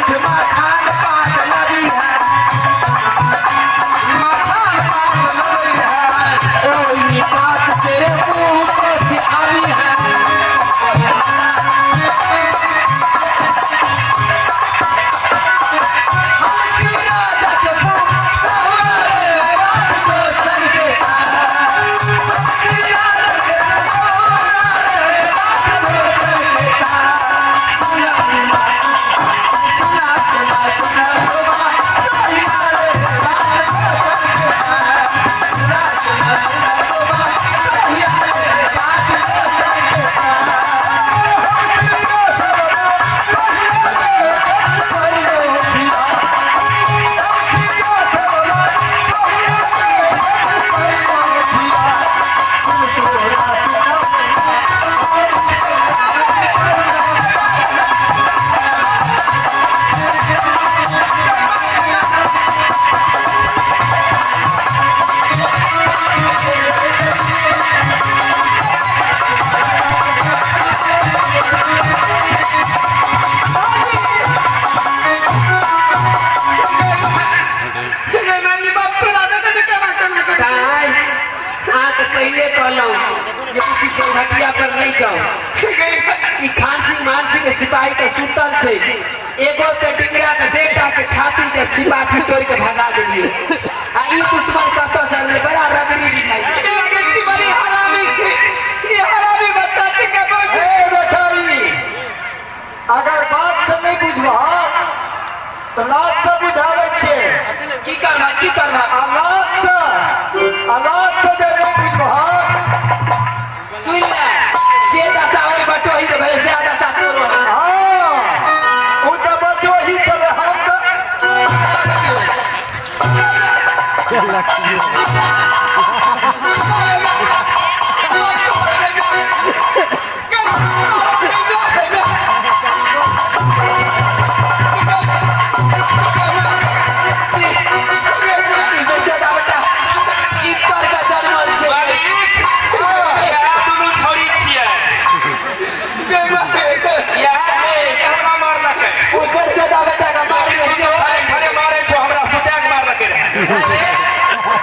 कुछ मखान पात लबी है। मखान पात लबी है। ओही पात से मुंह पोछ आबी है। हम छी राजा के मुंह बात दोसर के हम छी राजा के बात दोसर के सुना सुना सुना सुना सुना बात दोसर के सुना सुना सुना बात दोसर के। दाइ, अहाँके पहिले कहलहुँ जे किछु चौघटिया पर नहि जाउ। ई खान सिंह मान सिंह के सिपाही तऽ सुतल छै। एगो तऽ डिंगरा के बेटा के छाती के छिपाठी तोड़ के भगा देलियै आ ई दुश्मन कतऽ से अनलै, बड़ा रगड़ी बुझाइ। लागै छी बड़ी हरामी छी, ई हरामी बच्चा छी के बोल। ए बेचारी, अगर बात से नहीं बुझबह तऽ लात से बुझाबै छियै। की करबा, की करबा? आ लात से, आ लात से जे नहीं बुझबह। सुन ले, जे दशा ओहि बटोही के भेलै सएह दशा तोरो है। हाँ, ओ तऽ बटोही छलै, हम तऽ ई बेचारा बेटा ई तर के जनमल छै। मालिक, इएह दुनू छौड़ी छियै, इएह हमरा मारलकै। ओ बेचारा बेटा के मारले सेहो। घरे घरे मारै छौ, हमरा सुता के मारलकै रहए।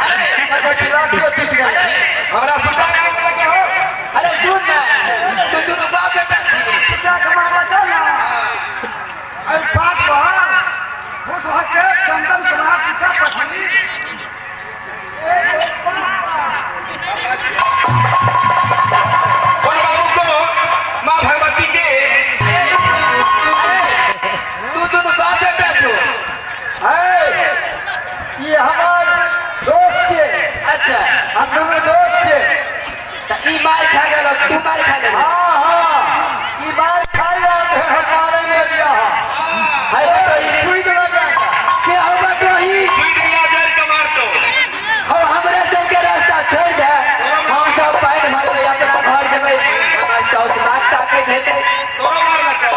अरे, देखै छी लाठियो टूटि गेलै। हमरा सुता के मारलकै हो। अरे सुन ने, तू दुनू बाप बेटा छी। सुता के मारला चल ना। एहि बात पर खुश भऽ के चंदन कुमार टीका पठनी। कोन बाबू को माँ भगवती के। अरे तू दुनू बाप बेटा छो? है, ई हमर दोस्त छियै। अच्छा। हम दुनू दोस्त छियै। तऽ ई मार खा गेल, तू मार खा गेल? हाँ हाँ, ई मार खाइ रहल है, हम मारे नहि दिया। है बटोही। कूद लगा के से हो बटोही। सुई दुनिया जड़ के मारतो। हो हमरे सबके रास्ता छोड़ दे, हम सब पानि भरबै, अपना घर जेबै, हमर साउस बात ताकैत हेतै। तोरो मारलकै?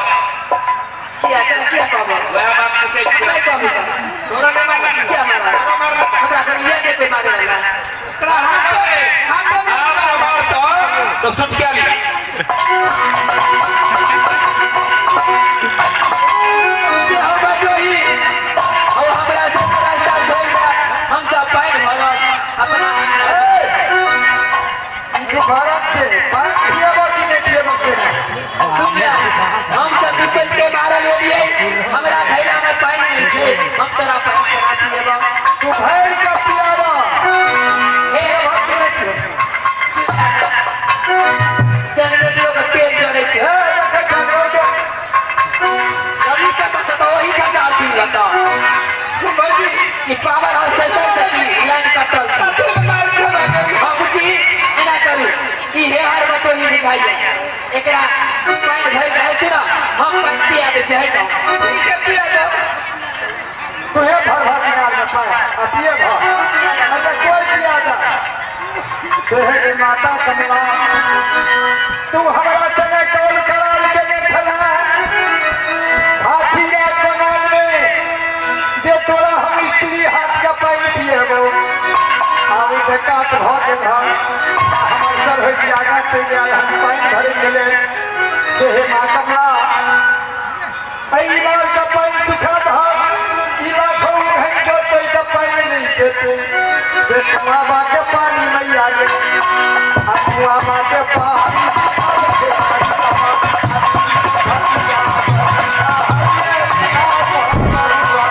किया, तोरा किया कहबो? वएह बात पूछै छियै। नहि कहबो तऽ। तोरा नहि मारलकै? किया मारब? तोरो मारलकै? हमरा कनि इएह नहि कोइ मारे वाला। तोरा हाथ हाथ आब तऽ मारतो तऽ सुटका लिया। से हो बटोही, हो हमरा सबके रास्ता छोड़ दे, हम सब पानि भरब अपना अंगना। ई दुखहरक छै, पानि पियबो कि नहि पियबो से नहि। सुन ले, हम सब विपत के मारल एलियै, हमरा घैला में पानि नहि छै, हम तोरा पानि केना पिएबो? तू भरि के पियाबऽ। हे पियबह कि नहि पियबह? सुन ले, जनरेटरो के तेल जरै छै। हे देखै जंगल के। ई कतऽ से तऽ ओही कतऽ अथी लतऽ। भौजी। ई पावर हाउस से से की लाइन कटल छै। साथी मार खेबा गेल। हाँ बुची, एना करू, ई हेहर बटोही बुझाइए, एकरा पानि भरि के सुन, हम पानि पिया दै छियै, हटो। ठीक है, पिया दो। तुहे भर भर इनार में पानि आ पिए भर, नहीं तऽ कोइ पिया दे। से हे गे माता कमला, तू हमरा संगे कौल करार केने छला हाथी रात बंगाल में जे तोरा हम स्त्री हाथ के पानि पिएबो। आब ओ बेकात भऽ गेल हन आ हमर सर होइत आगाँ चलि आयल हम पानि भरै गेलै। से हे माँ कमला, एहि इनार के पानि सुखा कुआं के पानी मैया गे, आ कुआं के पानी आबै छै भतिया, आ हइये ना बबुआ।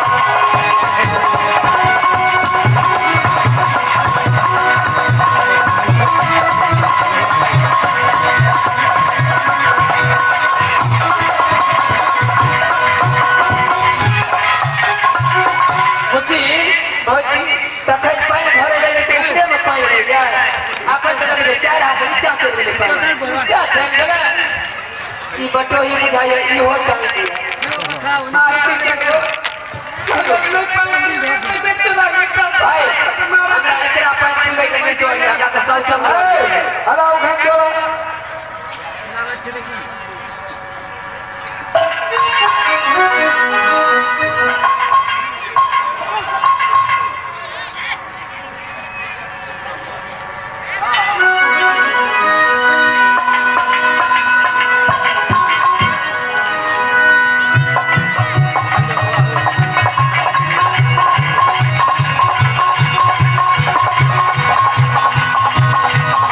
बुच्ची भौजी तखन पानि भरे गेलै तऽ ऊपरे मे पानि रहि जाय, अखन तऽ लगै छै 4 हाथ नीचा चलि गेलै पानि। नीचा चलि गेलै। ई बटोही बुझाइए इहो टांग दिया। आब की करबो? नहि पानि बेचना बेटा। भाई हमरा एकरा पानि पीबै के नहि डर, हमरा तऽ सब सब। ए, हला उघन जोड़ा।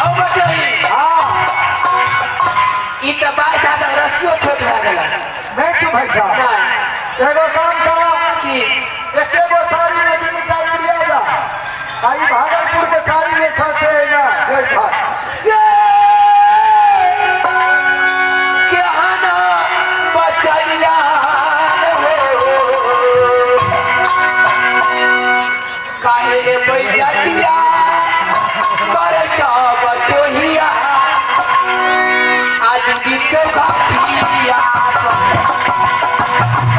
औ बटोही। हाँ। ई तऽ 22 हाथक रस्सियो छोट भए गेल। नहीं चुप भाई साहब। नहि। एगो काम करा। की? एके गो साड़ी में दुनू टा मिलिया जा, आ ई भागलपुर के साड़ी जे छ से एहिमे जोड़ि भाग। से केहन बचलिया हो, काहे रे बैजतिया कर बटोहिया, आज की चौघाटिया पर,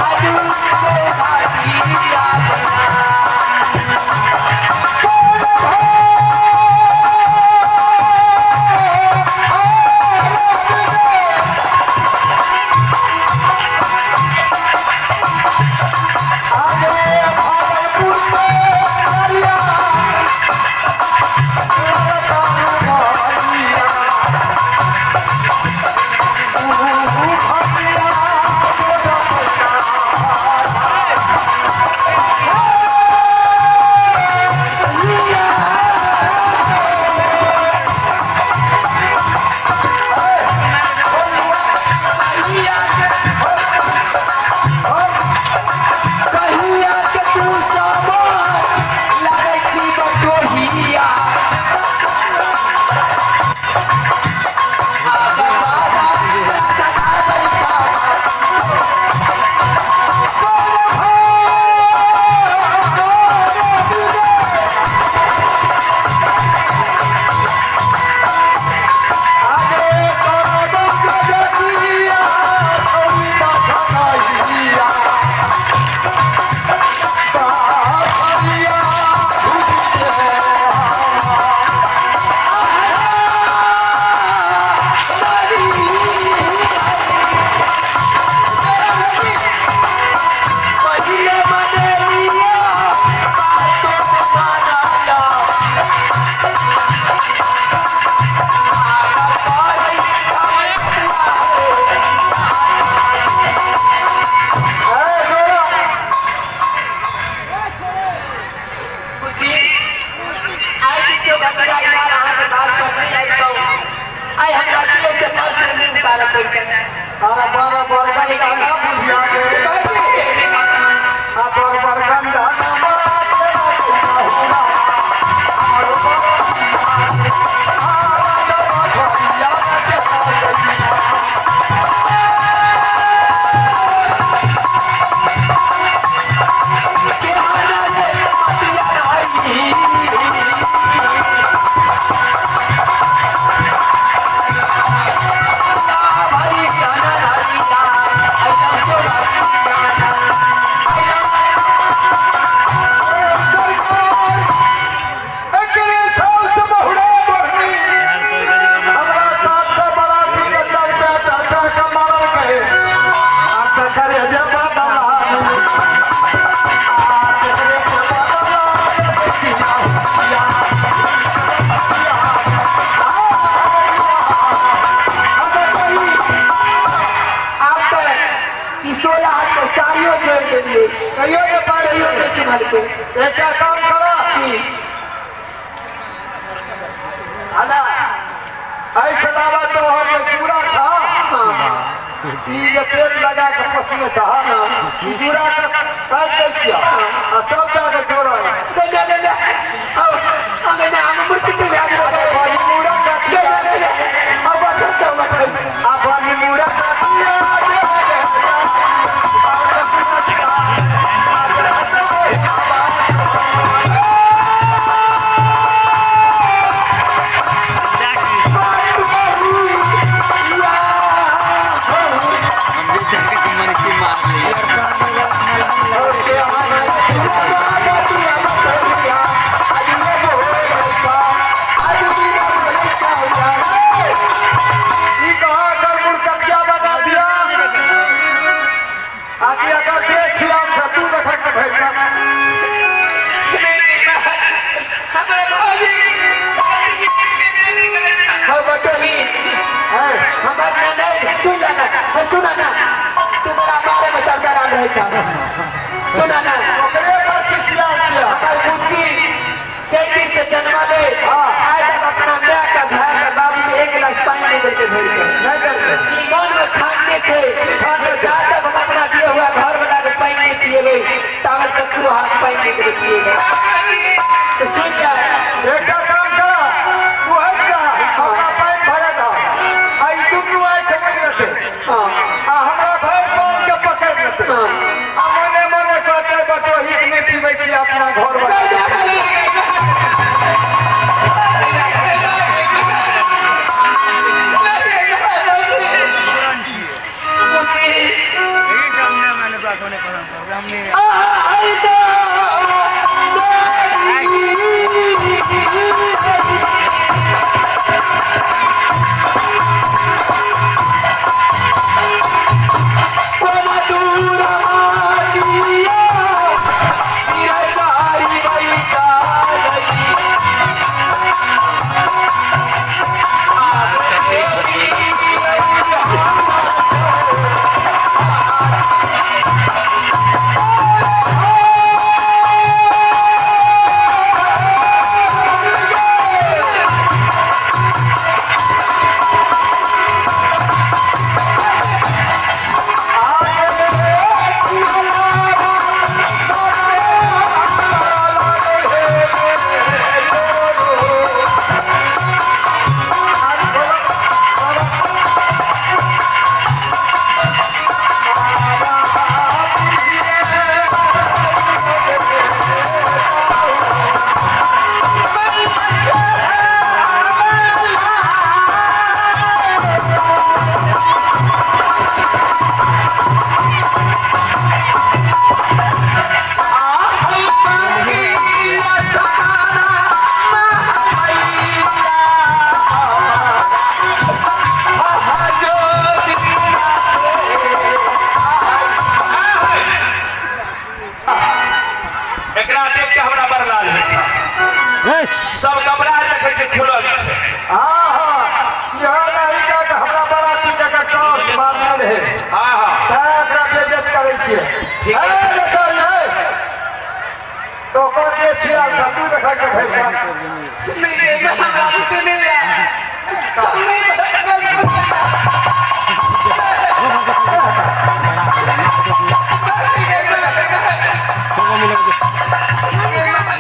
आज चौघाटिया पर। आगे भागलपुर के साड़िया, ललका रुमालिया, ऊ भजिया मोरा पैनारा। कहिया के तू सामान लगै छी बटोहिया, आब बाबा सदाबै छौ। आगे करबौ गजटिया, छौरी बचनहिया, बाबरिया घुसि के हवा। पहिले मनेलिया बातो मानला, आब पारै छौ। ए जोड़ा। बुच्ची, आइ की चौघटिया इनार अहाँके घाट पर नहि आबितहुँ, आइ हमरा पियै से वस्त्र नहि उतारऽ पड़ितै। अरे बड़ बड़ गंदा ना बुझिया गे, आ बड़ बड़ गंदा ना बाप रे बाप हुरा, हमरो बरतिया गे, आ राजा घरिया में चला गइला। केहन रे मतिया रही, भाई गाना राजिया, आइला चौघटिया, आइला। सरकार, एकरे साउस बहुरा बढ़नी, हमरा साथ से बराती के दरपे दरपे के मारल कहे, आ तकरे जे बदला, आ तकरे जे बदला बेटिया हुइया, आब तऽ ई 16 हाथ के साड़ियो जोड़ि देलियै। कहियो ने पानि। कहियो नहि चुनलकै। एकटा काम करा। की? ई जे तेल लगा के पोसने छह ई जूड़ा के काटि दै छियै आ सबटा के जोड़ल। गन्ना गन्ना आओ गन्ना हम मुर्गी भए गेलै। बलि मुड़ा काटिया। अब बचल तो बचल। आ बलि मुड़ा काटिया जे ई कहा अगर मुर्कतिया बना दिया आकि अगर दे छिया छतू रखा के भेज दे। नहीं नहीं हमरा भौजी हाँ बटोही। है। हमर ननद सुन ना, हाँ, सुना ना, तू बड़ा मारे में दरदरान रहे छा, सुना ना। ओकरे पर खिसियाल छिया। हमर बुच्ची चैती से जन्मले हाँ। आइ तक अपना माय का भाई का बाबू के एक गिलास पानी नहीं देलके भरि के। नहीं देलकै। ई मन में ठानने छै ठानने छै। जा तक हम अपना बिया हुआ घर बना के पानि नहीं पिएबै ताबत ककरो हाथ पानि नहीं देबै पिएबै। तो सुन ले। एकटा काम कर, तू हटि जा, अपना पानि भरे दह आ ई दुनू आँखि मुनि लेतै। हाँ। आ हमरा भरि पानि के पकड़ि लेतै। हाँ। आ मने मने कहतै बटोही के नहि पीबै छी अपना घर बना। बुच्ची आई दो कोना दूर मातिया सिरचारी बैसा लई आब तेरी एकरा देख के हमरा बड़ लाज होइ छै। सब कपड़ा देखै छै खुलल छै। हाँ हाँ, इहो नहीं का कि हमरा बराती जकर साउस मारने रहे। हाँ हाँ। तैं एकरा बेइज्जत करै छियै। ठीक है है। बेचारी है तो ओकर दे छिया तू देखा के भेज दे। नहीं हमरा बुते नहीं है,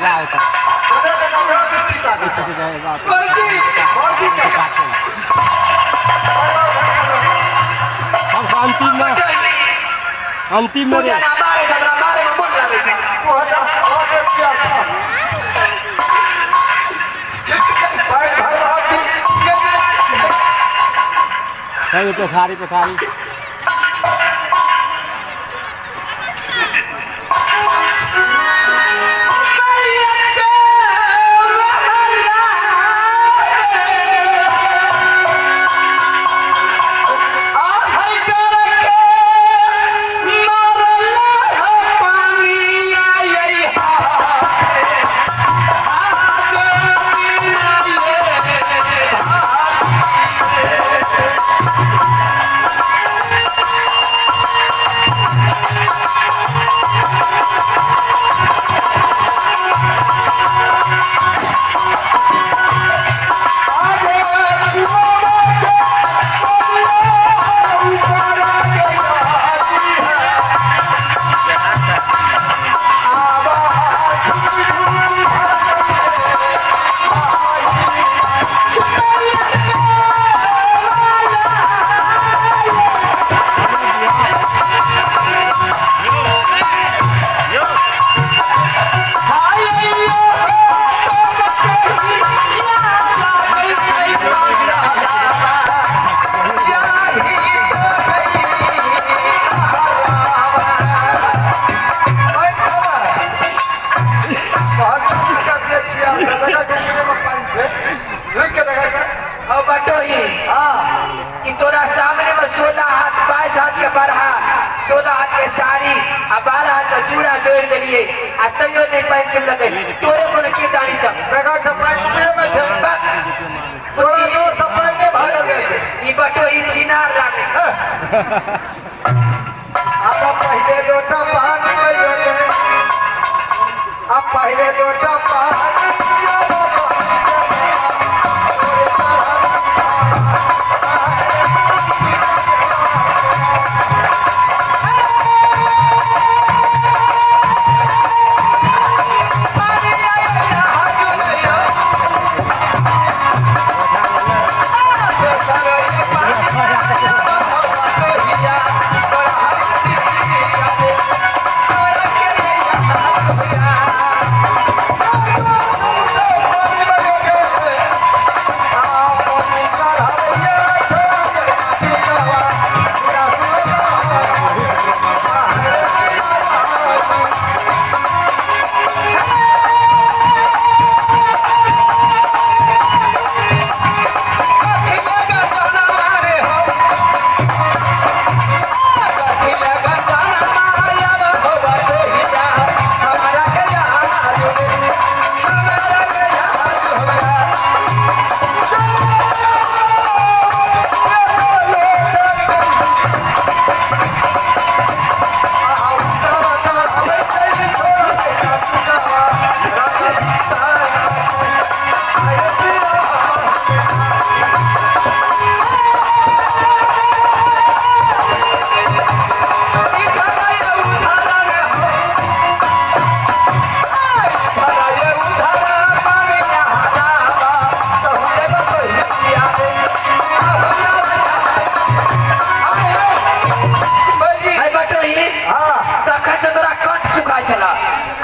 नहीं। तोरे के नाम है किसकी ताकत भौजी। भौजी के सबसँ अंतिम में, अंतिम तू में रे। जेना मारे छै तोरा मारे में मोन लागै छै। तू हटा और दे छिया छा भाई भाई भाई। पछाड़ी पछाड़ी। आ 16 हाथ के साड़ी आ 12 हाथ के चूड़ा जोड़ि देलियै आ तैयो नहि पानि चुमलकै। तोरे कोनो किरदानी छौ? देखा के पानि पिए में छै। तोरा जोर से पानि नहि भागल जाइ छै। ई बटो ई छिनार लागे। आब पहिले लोटा पानी पियो गे, अब पहिले लोटा पानी पियो पानी के तोरे चढ़ल। है बटोही, तखन तऽ तोरा कंठ सुखाइ छला,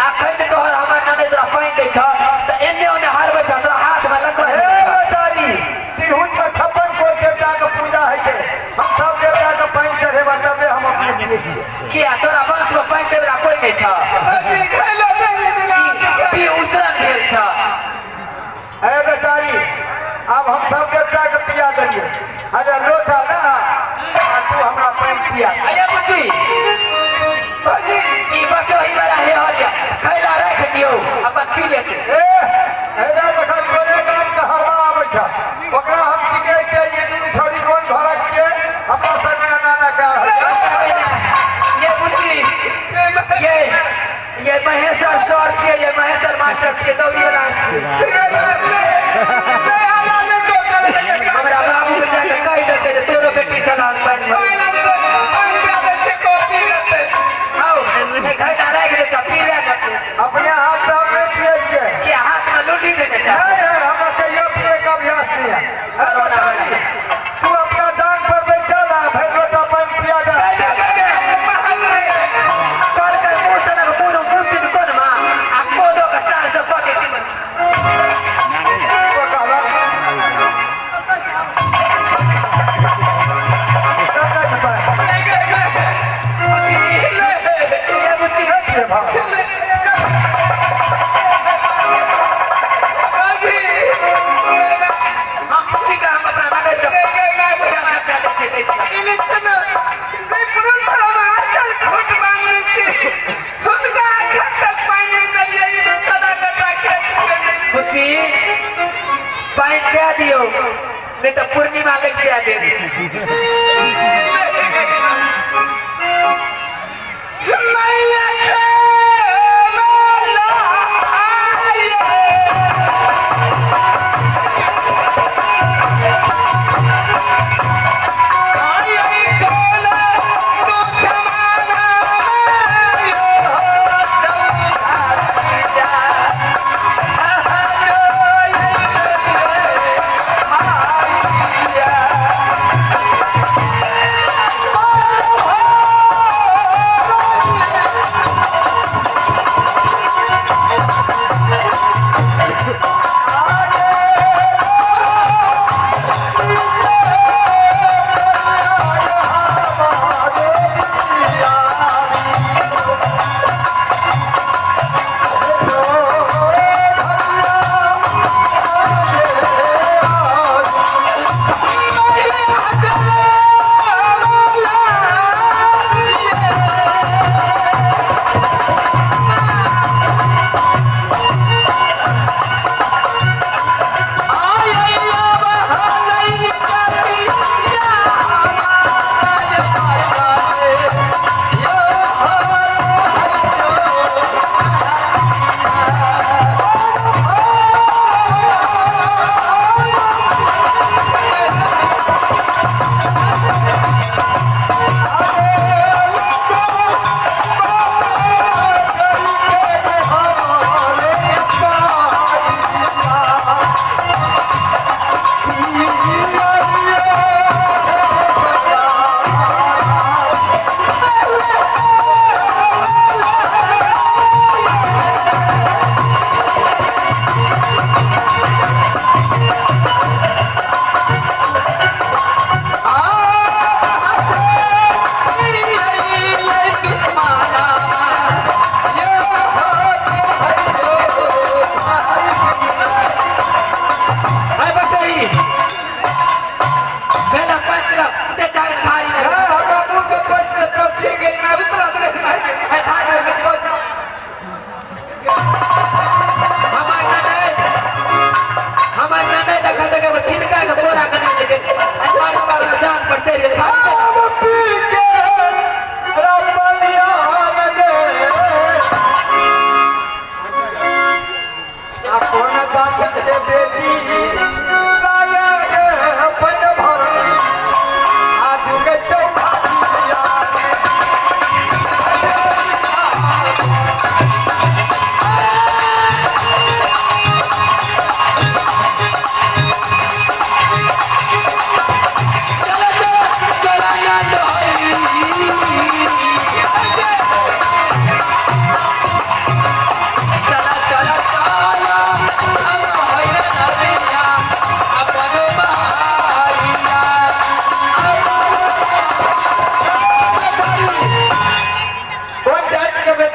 अखन तऽ तोहर हमर ननद तोरा पानि दै छह तऽ एन्ने ओन्ने हरबै छह, तोरा हाथमे लगबै हे बेचारी, तिरहुत में 56 कोटि देवता के पूजा होइ छै, हम सब देवता के पानि चढ़ेबा तबे हम अपने पियै छियै। किया तोरा वंश में पानि देवला कोइ नहि छह? ई उसरन भेल छह। हे बेचारी, आब हम सब देवता के पिया देलियै, अरे लोटा ना आ तू हमरा पानि पिया। अरे बुची, ई बटोही बड़ा हे हरिया खैला राखि दियौ, अपन पी लेतै। ए हेरा जखन तोरे गाम के हरबा आबै छ, ओकरा हम छिकै छियै ये दुनू छौड़ी कोन घरक छियै, अपना संगे एना एना कए रहल छै। ये बुची, ये महेश्वर सर छियै, ये महेश्वर मास्टर छियै, दौड़ी वाला छियै। हमरा बाबू के जाके कहि देतै जे तोरो बेटी छल पानि भरै। हौ, नहि खैला राखि दै छ, पी ले ने अपने से। अपने हाथ से हम नहि पियै छियै। किया हाथमे लुल्ली देने छ? नहीं है, हमरा कहियो पिए के अभ्यास नहीं है। अरे बेचारी, तू अपना जान पर बैठल आ, भरि लोटा पानि पिया दे। कहलकै मुँह सनक मुँह मुँह कोनमा आ कोदो के साग सब कऽ के चिमन। ओ कहलक दे दे पानि। बुची, ये बुची, नहि पिए भाव। हम बुची के हम अपना ननद के पूजा सब कए दै छियै, दै छियै। बुची, पानि दए दियौ, नहि तऽ पूर्णिमा लग जाय देब।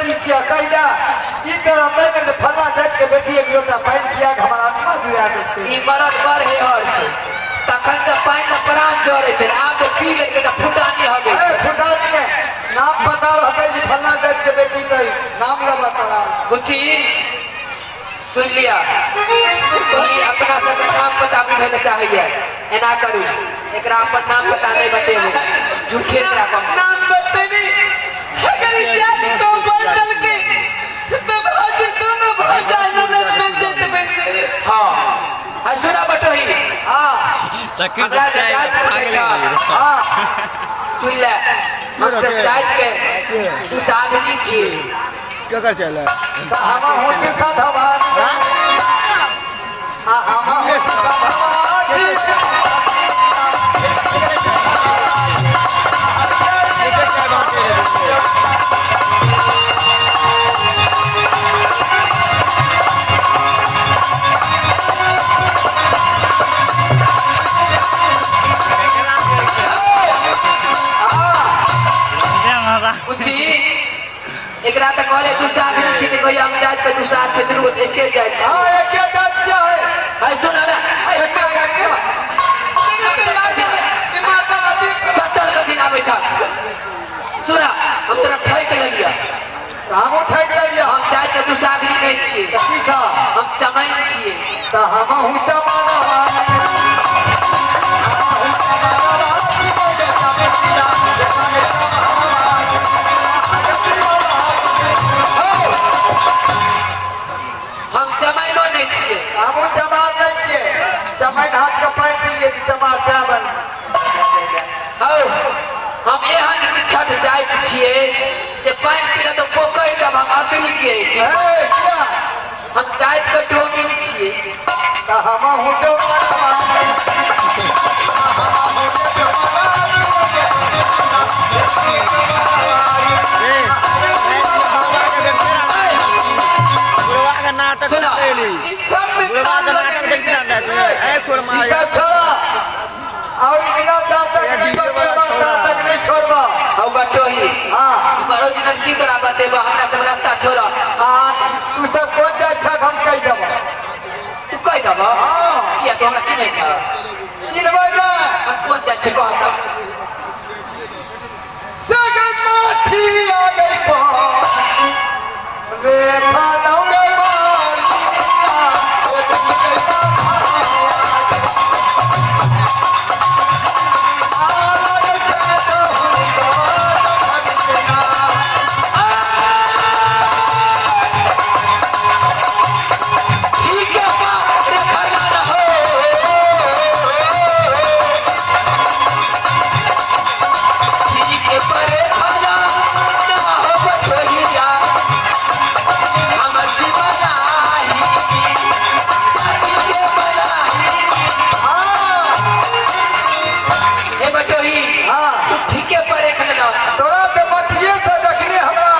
बेटी छियै कहि दे ई तोरा नहि ने फल्ला जाति के बेटी एक लोटा पानि पिया के हमर आत्मा जुड़ा देतै। ई मरद बड़ हेहर छै, तखन से पानि में प्राण जरै छै, आब जे पी लेलकै तऽ फुटानी हगै ए छै। फुटानी ने नाम पता रहतै जे फल्ला जाति के बेटी तै नाम लेबऽ तोरा। बुच्ची सुनि लिअ, ई अपना सबके नाम पता बुझै लए चाहैया, एना करू एकरा अपन नाम पता नहि बतेबै, झूठे एकरा कहू। नाम बतेबी अगर ई जात को बोल के तो भौजी दोनों भौजा ननद बेइज्जत बन जेबे। हाँ आ सुना बटोही, हाँ हमरा जे जाति पूछै छ हाँ सुनि ले, हम सब जाति के दुसाधनी छियै। केकर चले तऽ हम हुनके सधवा आ हम हुनके सधवा छी। बुच्ची एकरा तऽ कहले दुसाधनी छी तऽ कहैया हम जाति के दुसाध छै, दुनू एके जाति छी। हाँ एके जाति छियै। है सुन ने, एके जाति छियै। 70 के दिन आबै छ। सुन हम तोरा ठकि लेलियऽ। हमहूँ ठकि लेलियै। हम जाति के दुसाधनी नहि छियै। तऽ की छ? हम चमैन छियै। तऽ हमहूँ चमानवा, हमहूँ चमानवा, हम चमैनो नहि छियै। हमहूँ चमार नहि छियै। चमैन हाथ के पानि पी लियै चमार बराबर। हौ हम एहन निछट जाति छियै जे पानि पीले तऽ पोखरि दब हम अतरी के। किया? हम जाति के डोमिन छियै। तऽ हमहूँ डोमनवा, हमहूँ डोमनवा। सुनो ई सब में ताल लगेने। ई सब छोड़ा और इतना ता तक नहीं बतेबा ता तक नहीं छोड़बा। हौ बटोही, हाँ बड़ो दिन की तोरा बतेबा, हमरा सब रास्ता छोड़। आ तू सब कोन जात छक हम कहि देबा। तू कहि देबा? हाँ। किया तू हमरा चिन्है छ? चिन्हबै ने। हम कोन जात छै कह तऽ। सगन माठी आ गई पा रेखा लौंगे ठीक है बा रेखा लाना हो। ठीक है पर रेखा लाना हो बटोहिया, हमर जीवन आही जाति के बलाही। हे बटोही, हाँ तू ठीके पर रेख लेलऽ। तोरा तऽ मथिये से देखने हमरा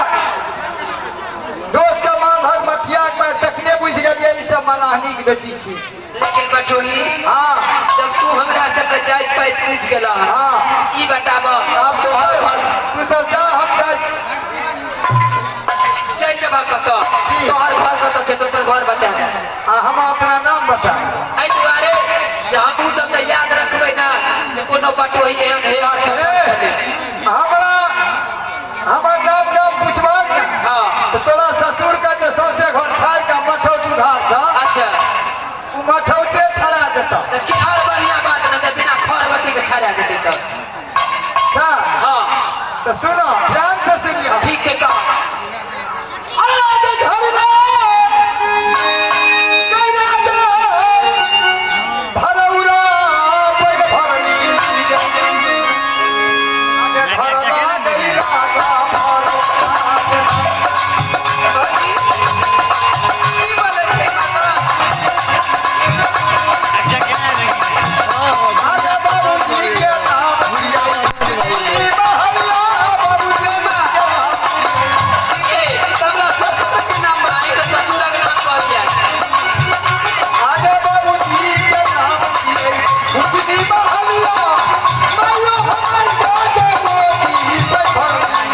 दोस्त के मान भर मथिया के तखने बुझि गेलियै ई सब मलाहनी के बेटी छी। लेकिन बटोही, हाँ जब तू हमरा सबके जाति पाति बुझि गेलऽ, हाँ ई बताब आब तोहर घर। तू सब जा, हम जाइ छी। चलि जेबह कतऽ? तोहर घर कतऽ छै? तोहर घर बता दे। आ हम अपना नाम बता। एहि दुआरे जे हमहूँ सब तऽ याद रखबै ने जे कोनो बटोही एहन हेहर छलै। हमरा हमर नाम नाम पुछबहक ने? हाँ। तऽ तोरा ससुर के जे सौंसे घर छाड़ि कऽ मठौत उधार छ। अच्छा। ओ मठौते छड़ा देतऽ। तऽ की आओर बढ़िया बात ने, तऽ बिना खरबती के छड़ा देतै तऽ। अच्छा। हाँ तऽ सुनो ध्यान से सुनिह। ठीक छै कह। आग घर भरौरा पैघ भरनी आगे भरला गई राजा भरौरा। भौजी की बोलै छै माता? आगे बाबूजी के नाम महलिया, बाबूजी के नाम। ए ई तऽ हमरा ससुर के नाम बा। ई तऽ ससुरक नाम कहलियै। आगे बाबूजी के नाम दिए उचनी महलिया, मायो हमर दादे मोदी पे भरनी।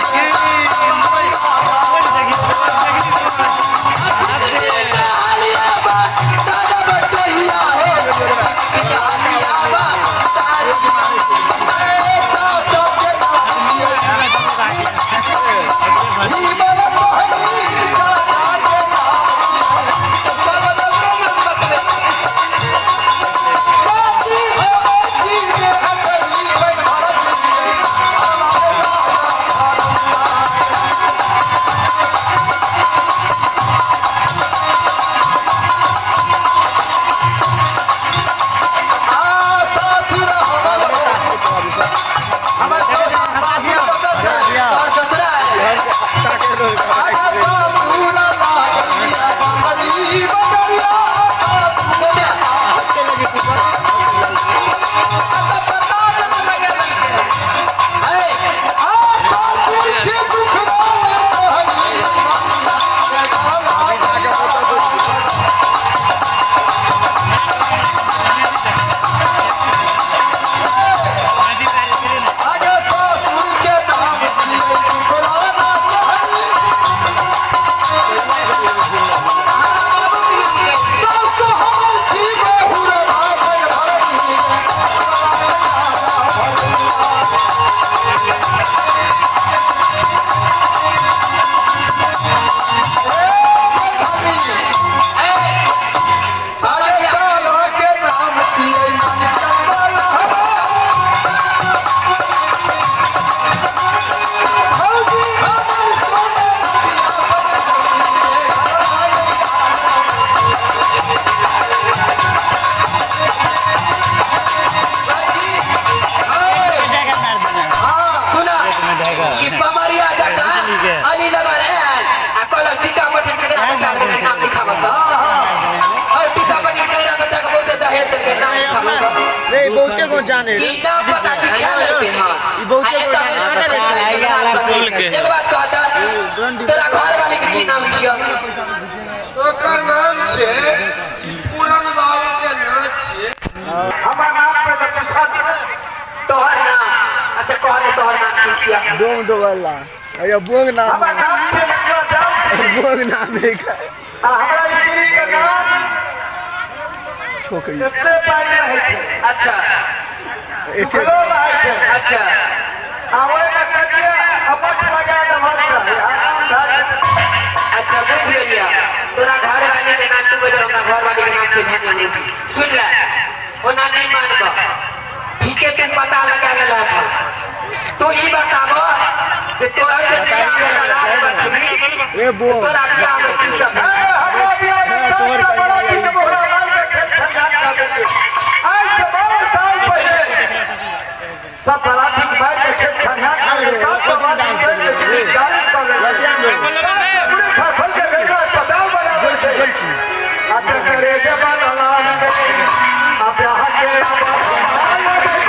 के नाम था नहीं बहुते को जाने ई नाम पता कि क्या लेते हां ई बहुते को जाने। एक बात कहता तोरा घर वाले के की नाम छियो? ओकर नाम छै पूरन बाबू के नाम छियै। हमर नाम पे तो पूछत। तोहर नाम? अच्छा कह ने, तोहर नाम की छिया? डोम डोबला अयो बोंग नाम। हमर नाम छै बबुआ जाम। बोंग नाम है। आ हमरा स्त्री के नाम छोकरी एते पानि रहै छै। अच्छा। सुखलो रहै छै। अच्छा। आ ओहिमे कनिए अमठ लगा देबहक तऽ इएह नाम भए जेतै। अच्छा बुझ गेलिया, तोरा घर वाली के नाम तू बदल, हमरा घर वाली के नाम छै धनिया रोटी। सुन ले, ओना नहीं मानब, ठीके तू पता लगा लेलक। तू ई बताब जे तोहर जे बियाह भेल राज बकरी ए बोंग तोरा बियाह में की सब ए, हमरा बियाह में सात बड़ा तीन मोहरा मार के खेत खंडान कर देलकै। आइ से 12 साल पहिले सब बराती मार के खेत खंडान कर देलकै। सात सौ आदमी बैठ के गाली कर देलकै। सात सौ पूरे फसल के गंगा पताल बना देलकै। आ तकरे जे बनल आ ब्याह के बनल देलकै।